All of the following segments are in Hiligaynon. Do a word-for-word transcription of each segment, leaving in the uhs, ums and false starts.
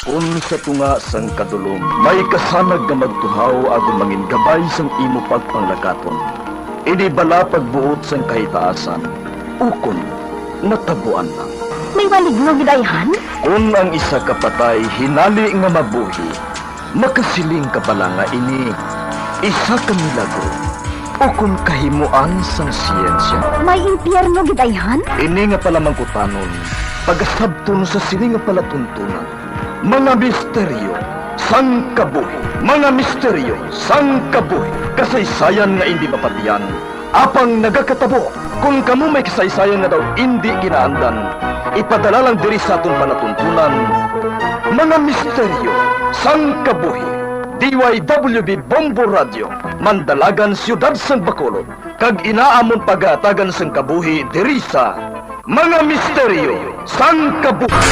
Kon sa tunga sang kadulom may kasanag nga magtuhaw agod mangin gabay sang imo pagpanglakaton, ini bala pagbuot sang kahitaasan, ukon natabuan lang. May maligno gid, ayhan? Kon ang isa ka patay hinali nga mabuhi, makasiling ka bala nga ini isa ka milagro ukon kahimoan sang siyensya? May impyerno gid, ayhan? Ini nga palamangkutanon pagasabton sa sini nga palatuntunan. Mga misteryo sang kabuhi. Mga misteryo sang kabuhi. Kasaysayan nga indi mapatian, apang nagakatabo. Kon kamo may kasaysayan nga daw indi ginaandan, ipadala lang diri sa aton palatuntunan, Mga Misteryo sang Kabuhi. D Y W B Bombo Radio, Mandalagan, Siyudad sang Bacolod, kag ina amon paghatagan sang kabuhi diri sa Mga Misteryo sang Kabuhi.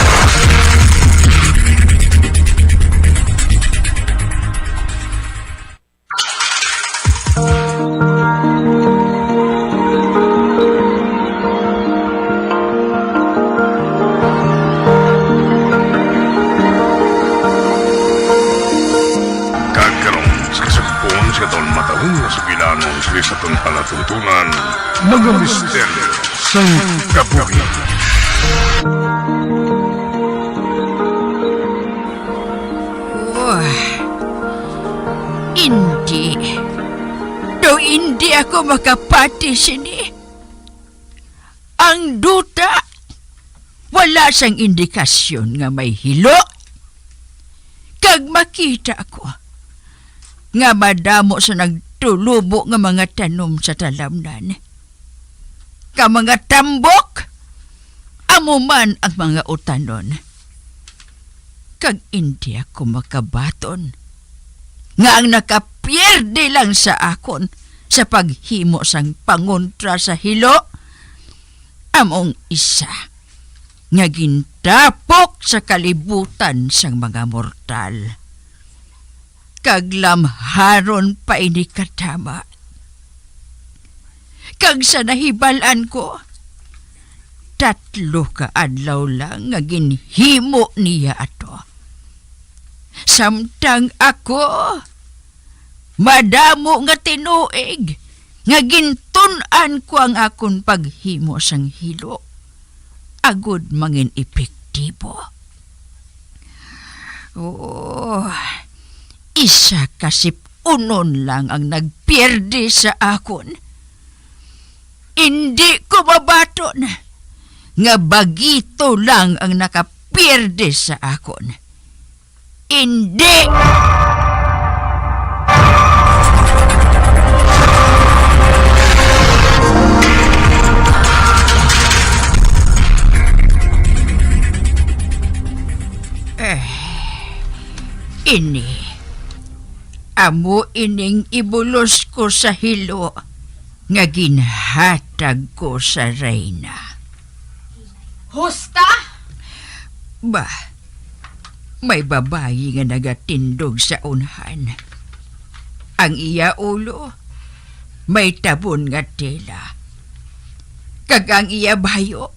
Kag karon, sa kasugpon sa aton matalom nga sugilanon sa aton palatuntunan, Mga Misteryo sang Kabuhi. Oh, indi. Daw indi ako makapati sini. Ang duta, wala sang indikasyon nga may hilo. Kag makita ko nga madamo sa nagtulubo nga mga tanom sa talamnan. Ka mga tambok, amo man ang mga utanon. Kag indi ako makabaton nga ang nakapierde lang sa akon sa paghimo sang pangontra sa hilo, amo ang isa nga gintapok sa kalibutan sang mga mortal. Kag lamharon pa ini katama. Kag sa nahibal-an ko, tatlo ka adlaw lang nga ginhimo niya ato. Samtang ako, madamo nga tinuig nga gintun-an ko ang akon paghimo sang hilo agod mangin epektibo. Oh, isa ka sip-unon lang ang nagpierde sa akon. Indi ko mabaton nga bagito lang ang nakapierde sa akon. Indi! Eh, ini. Amo ining ibulos ko sa hilo nga ginhatag ko sa reyna. Husta? Ba, may babayi nga nagatindog sa unhan. Ang iya ulo may tabon nga tela, kag ang iya bayo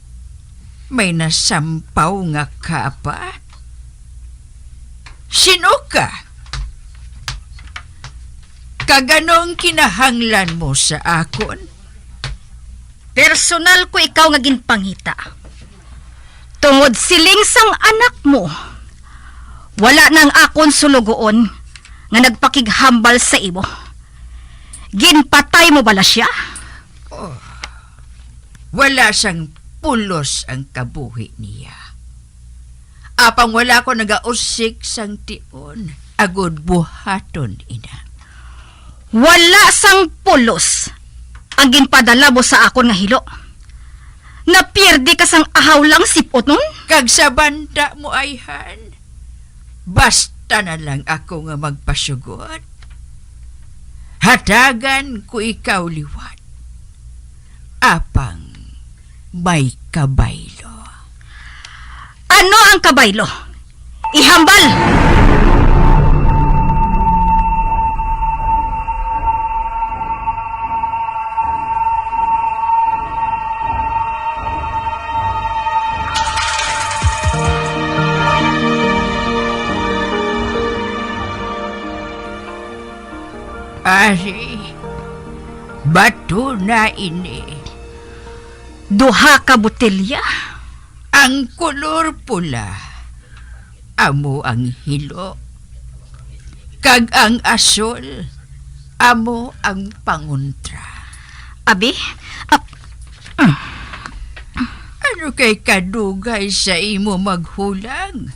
may nasampaw nga kapa. Sino ka? Kag ano ang kinahanglan mo sa akon? Personal ko ikaw nga ginpangita. Tungod siling sang anak mo, wala nang akon sulugoon nga nagpakighambal sa imo. Ginpatay mo bala sia? Oh, wala sang pulos ang kabuhi niya. Apang wala ko nagausik sang tion, agod buhaton ina. Wala sang pulos ang ginpadala mo sa akon nga hilo. Napierde ka sang ahaw lang sipot nun? Kag sa banda mo, ayhan, basta na lang ako nga magpasugot. Hatagan ko ikaw liwat. Apang may kabaylo. Ano ang kabaylo? Ihambal! Ari, bato na ini. Duha ka botelya. Ang kolor pula amo ang hilo, kag ang asul amo ang pangontra. Abi, ap-, mm. Ano kay kadugay sa imo maghulag?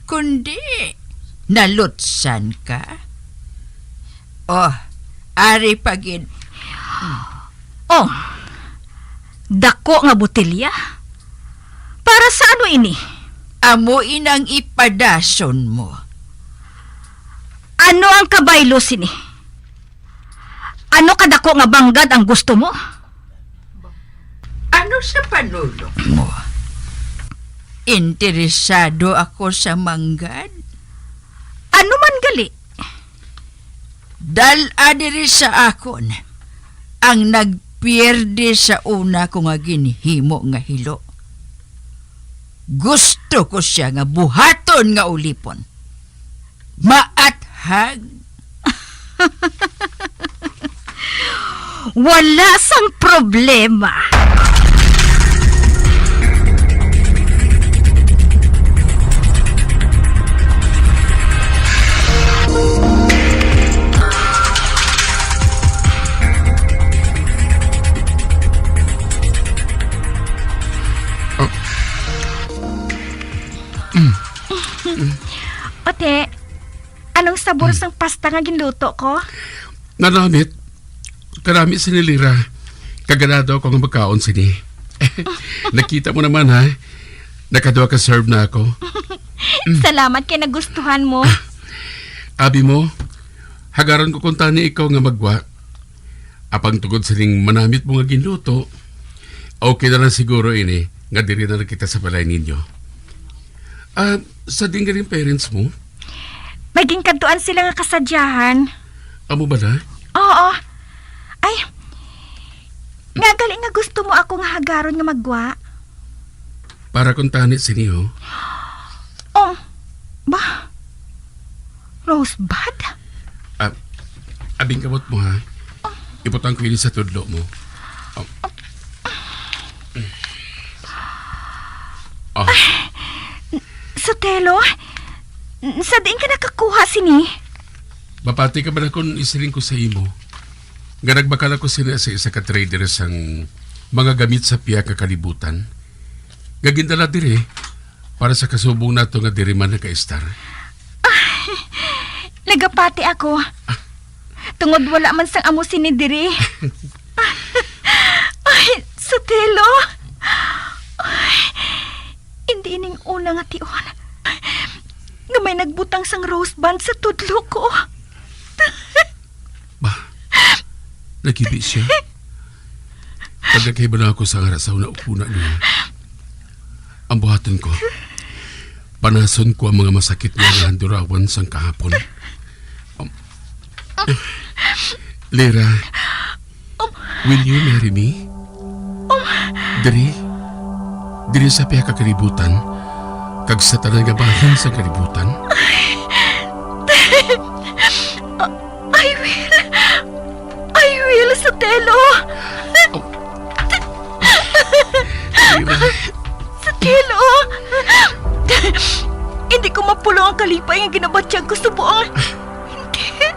Kundi nalutsan ka? Oh, ari pa gid. Oh, dako nga botelya. Para sa ano ini? Amo inang ipadason mo. Ano ang kabaylo sini? Ano kadako nga banggad ang gusto mo? Ano sa panulok mo? Interesado ako sa manggad. Ano man gali? Dal-a diri sa akon ang nagpierde sa una ko nga ginhimo nga hilo. Gusto ko sia nga buhaton nga ulipon. Maathag. Wala sang problema. Ote, anong sabor Hmm. sang pasta nga ginluto ko? Nanamit. Karami sini, Lira. Kaganado ako nga magkaon sini. Nakita mo naman, ha? Nakaduha ka serve na ako. Salamat kay nagustuhan mo. Abi mo, hagaron ko kuntani ikaw nga magwa. Apang tungod sining manamit mo nga ginluto, okay na lang siguro ini nga diri na lang kita sa balay ninyo. Ah, sa diin galing parents mo? May ginkadtuan sila nga kasadyahan. Amo bala? Oo. Ay, nga gali nga gusto mo ako nga hagaron nga magwa. Para kuntani sini, oh. Oh, ba? Rosebud? Ah, abing kamot mo, ha? Ibutang ko ini sa tudlo mo. Oh. Oh. Sotelo, sa diin ka nakakuha sini? Mapati ka man akong isiling ko sa imo nga nagbakal ako sini sa isa ka trader sang mga gamit sa pihak nga kalibutan nga gindala diri para sa kasubong nato nga diri man nakaistar. Ay, nagapati ako. Tungod wala man sang amo sini diri. Ay, Sotelo. Ay, hindi ining una nga tion nga may nagbutang sang rose bud sa tudlo ko. Ba, nakibi siya. Pagkakaiba na ako sa nga sa una-una niya. Ang buhaton ko, panason ko ang mga masakit nga nga durawan sang kahapon. Um, Lira, will you marry me? Diri, diri sa pihak ka kalibutan, kag sa tanan nga bahin sang kalibutan. I will. I will, Sotelo. Lira. Sotelo. Hindi ko mapulong ang kalipay nga ginabatyag ko subong. Hindi.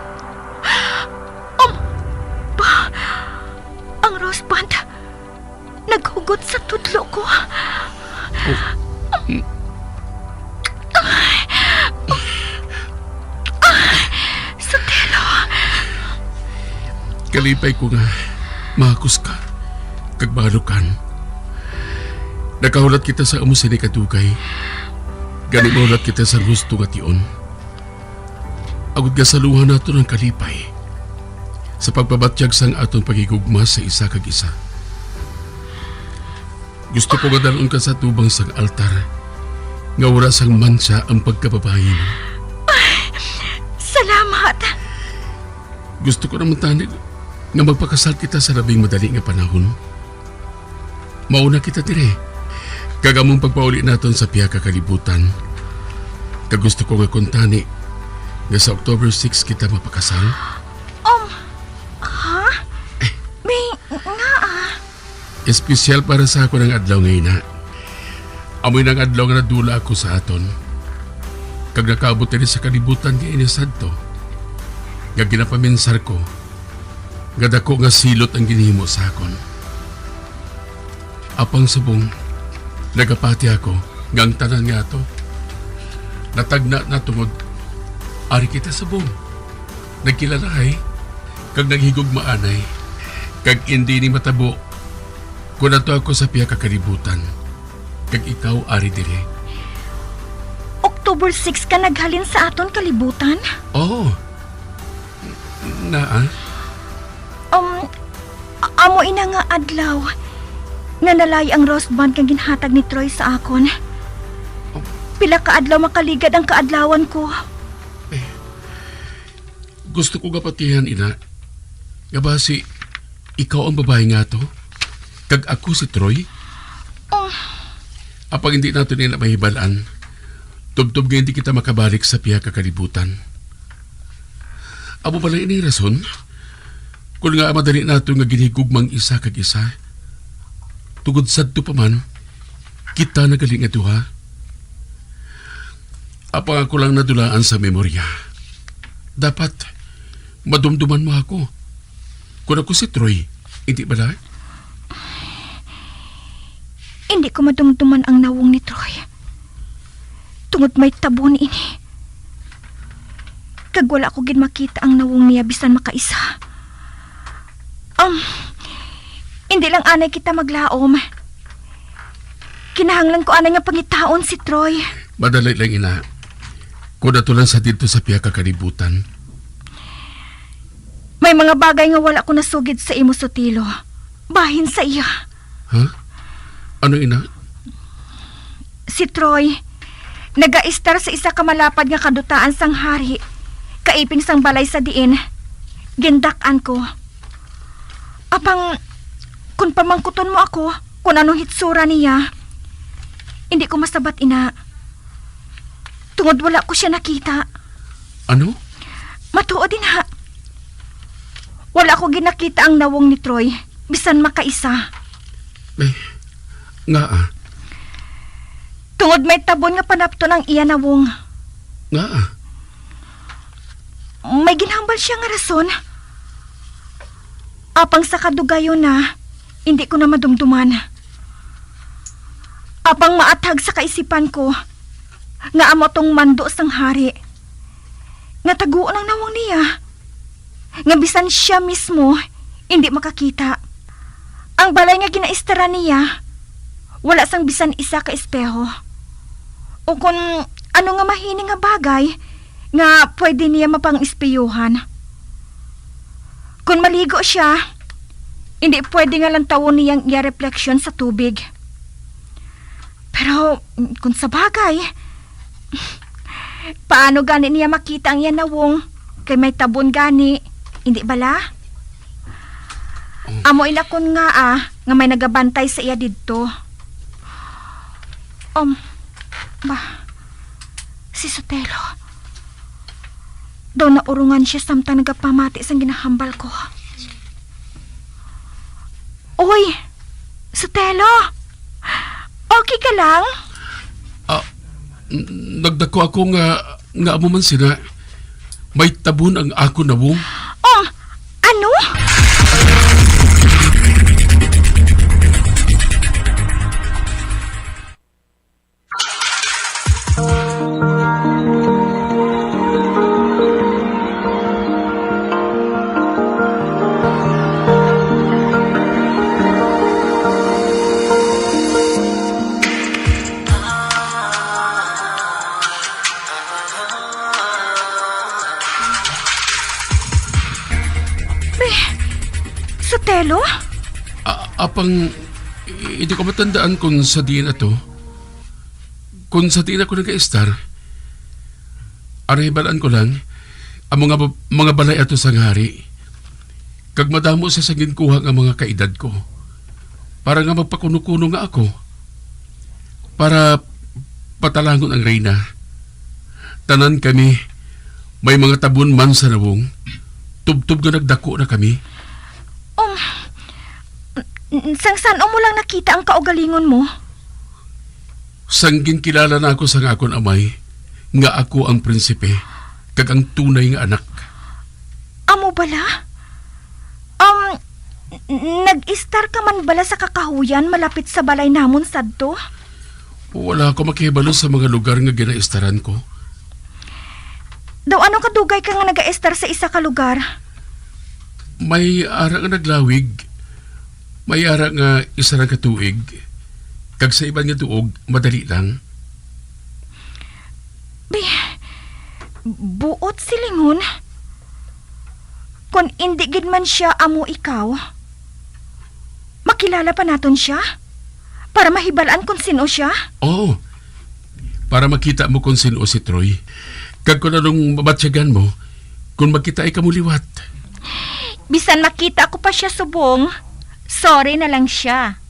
Um, ba, ang rose bud naghugot sa tudlo ko. Oh. Sotelo. Kalipay ko nga mahakos ka kag mahalukan. Nakahulat kita sa amo sini kadugay. Gani mahulat kita sa gusto nga tion. Agod nga saluhan naton ang kalipay sa pagpabatyag sang aton paghigugma sa isa kag isa. Gusto ko nga dal-on ka sa tubang sang altar nga wala sang mansa ang pagkababayi mo. Salamat. Gusto ko naman tani nga magpakasal kita sa labing madali nga panahon. Mauna kita diri, kag among pagpauli naton sa pihak ka kalibutan. Kag gusto ko nga kuntani nga sa October six kita mapakasal. Um, Espesyal para sa akon ang adlaw nga ina. Amo ina ang adlaw nga nadula ako sa aton, kag nakaabot diri sa kalibutan nga ini sadto, nga ginapaminsar ko nga daku nga silot ang ginhimo sa akon. Apang subong, nagapati ako nga ang tanan nga ato natagna na tungod ari kita subong nagkilalahay kag naghigugmaanay, kag indi ni matabo kon adto ako sa pihak ka kalibutan, kag ikaw ari diri. October six ka naghalin sa aton kalibutan? Oo. Ngaa? Um, a- amo ina nga adlaw nga nalayi ang rose band nga ginhatag ni Troy sa akon. Oh. Pila ka adlaw makaligad ang kaadlawan ko. Eh, gusto ko gapatihan, ina, nga basi ikaw ang babayi nga to, kag ako si Troy. Oh. Apang hindi nato nila mahibal-an, tubtob nga hindi kita makabalik sa pihak ka kalibutan. Amo bala ini rason? Kung nga madali nato nga ginhigugmang isa kag isa, tungod sadto pa man, kita na gali nga duha. Apang ako lang nadulaan sa memorya. Dapat, madumduman mo ako. Kung ako si Troy, hindi bala? Hindi ko madumduman ang nawong ni Troy. Tungod may tabon ini. Kag wala ko gid makita ang nawong niya bisan makaisa. Um, hindi lang anay kita maglaom. Kinahanglan ko anay nga pangitaon si Troy. Madali lang, ina. Kung ato lang sa didto sa pihak ka kalibutan. May mga bagay nga wala ko nasugid sa imo, Sotelo. Bahin sa iya. Ha? Ano, ina? Si Troy, nagaistar sa isa ka malapad nga kadutaan sang hari, kaiping sang balay sa diin gindak-an ko. Apang, kung pamangkuton mo ako kung anong hitsura niya, hindi ko masabat, ina. Tungod wala ko siya nakita. Ano? Matuod, ina. Wala ko ginakita ang nawong ni Troy, bisan makaisa. Eh, ngaa? Tungod may tabon nga panapton ang iya nawong. Ngaa? May ginhambal siya nga rason. Apang sa kadugayon na, hindi ko na madumduman. Apang maathag sa kaisipan ko nga amo tong mando sang hari, nga taguon ang nawong niya, nga bisan sia mismo indi makakita. Ang balay nga ginaistaran niya wala sang bisan isa ka espeho, o kon ano nga mahini nga bagay nga pwede niya mapang-espiyuhan. Kon maligo sia, indi pwede nga lantawon niya ang iya repleksyon sa tubig. Pero, kung sa bagay, paano gani niya makita ang iya nawong? Kay may tabon gani, indi bala? Mm. Amo ina kon ngaa, ah, nga may nagabantay sa iya didto. Um, ba, si Sotelo. Daw naurongan siya samtang nagapamati sang ginahambal ko. Uy, Sotelo! Okay ka lang? Ah, n-, nagdako ako nga, nga amo man sina. May tabon ang akon nawong. Oh, ano? Be, Sotelo? A-, apang, i-, hindi ko matandaan kung sa diin ato. Kung sa diin ako nag-estar, ang nahibalaan ko lang, ang mga ba-, mga balay ato sang hari, kag madamo sa, sa ginkuha nga mga kaedad ko, para nga magpakuno-kuno nga ako, para patalangon ang reyna. Tanan kami may mga tabon man sa nawong, tubtob nga nagdako na kami. Um, N-, sang san-o mo lang nakita ang kaugalingon mo? Sang ginkilala na ako sang akon amay nga ako ang prinsipe kag ang tunay nga anak. Amo bala? Um, n-, nag-istar ka man bala sa kakahuyan malapit sa balay namon sadto? Wala ako makahibalo sa mga lugar nga ginaistaran ko. Daw ano kadugay ka nga nagaistar sa isa ka lugar? May ara nga naglawig. May ara nga isa lang ka tuig. Kag sa iban nga duog, madali lang. Bi-, buot silingon? Kon indi gid man sia amo ikaw, makilala pa naton sia? Para mahibal-an kon sin-o sia? Oo. Para makita mo kon sin-o si Troy. Kag kon anong mabatyagan mo, kon magkitaay kamo liwat. Bisan makita ko pa sia subong, sorry na lang sia.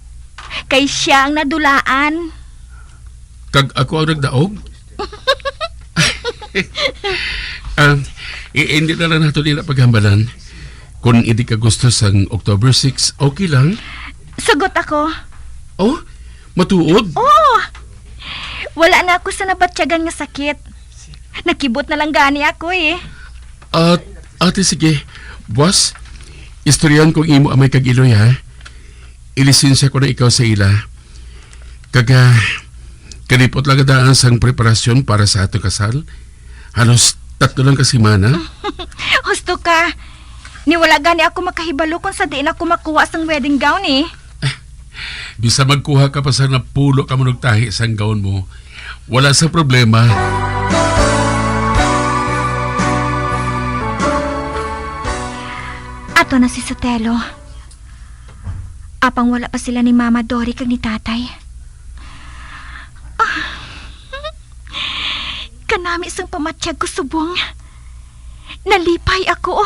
Kay sia ang nadulaan. Kag ako ang nagdaog? Ah, i-, hindi na lang nato nila paghambalan. Kung hindi ka gusto sang October six, okay lang. Sugot ako. Oh? Matuod? Oo. Wala na ako sa nabatyagan nga sakit. Nakibot na lang gani ako eh. At, ate, sige. Buwas, istoryahan kong imo amay kag iloy, ha? Ilisensya ko na ikaw sa ila. Kag, ah, kalipot lang daan sang preparasyon para sa atong kasal. Halos tatlo lang ka semana. Husto ka. Ni wala gani ako makahibalo kung sa diin ako makuha sang wedding gown eh. Bisa magkuha ka pa sa napulo ka manugtahi sang gown mo. Wala sa problema. Ato na si Sotelo. Apang wala pa sila ni Mama Dory kag ni Tatay. Ah, kanami sang pamatyag ko subong. Nalipay ako.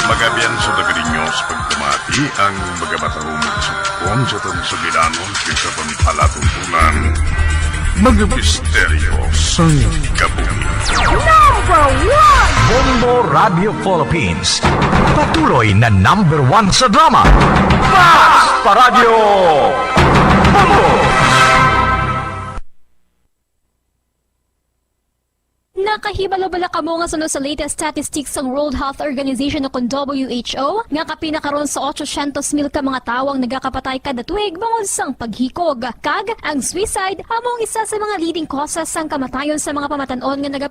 Magabian sa Dagadinyos, pagpamati ang magamatahong sukon sa atong sugilanon kay sa pagpalatuntunan. Mga misteryo sang kabuhi. Number one! Bombo Radio Philippines. Patuloy na number one sa drama. Mas pa Radyo Bombo! Nakahibalo bala kamo nga suno sa latest statistics sang World Health Organization o kon W H O nga kapin na karon sa otsosyentos mil ka mga tawo ang nagakapatay kada tuig bangod sang paghikog? Kag ang suicide amo ang isa sa mga leading causes sang kamatayon sa mga pamatan-on nga naga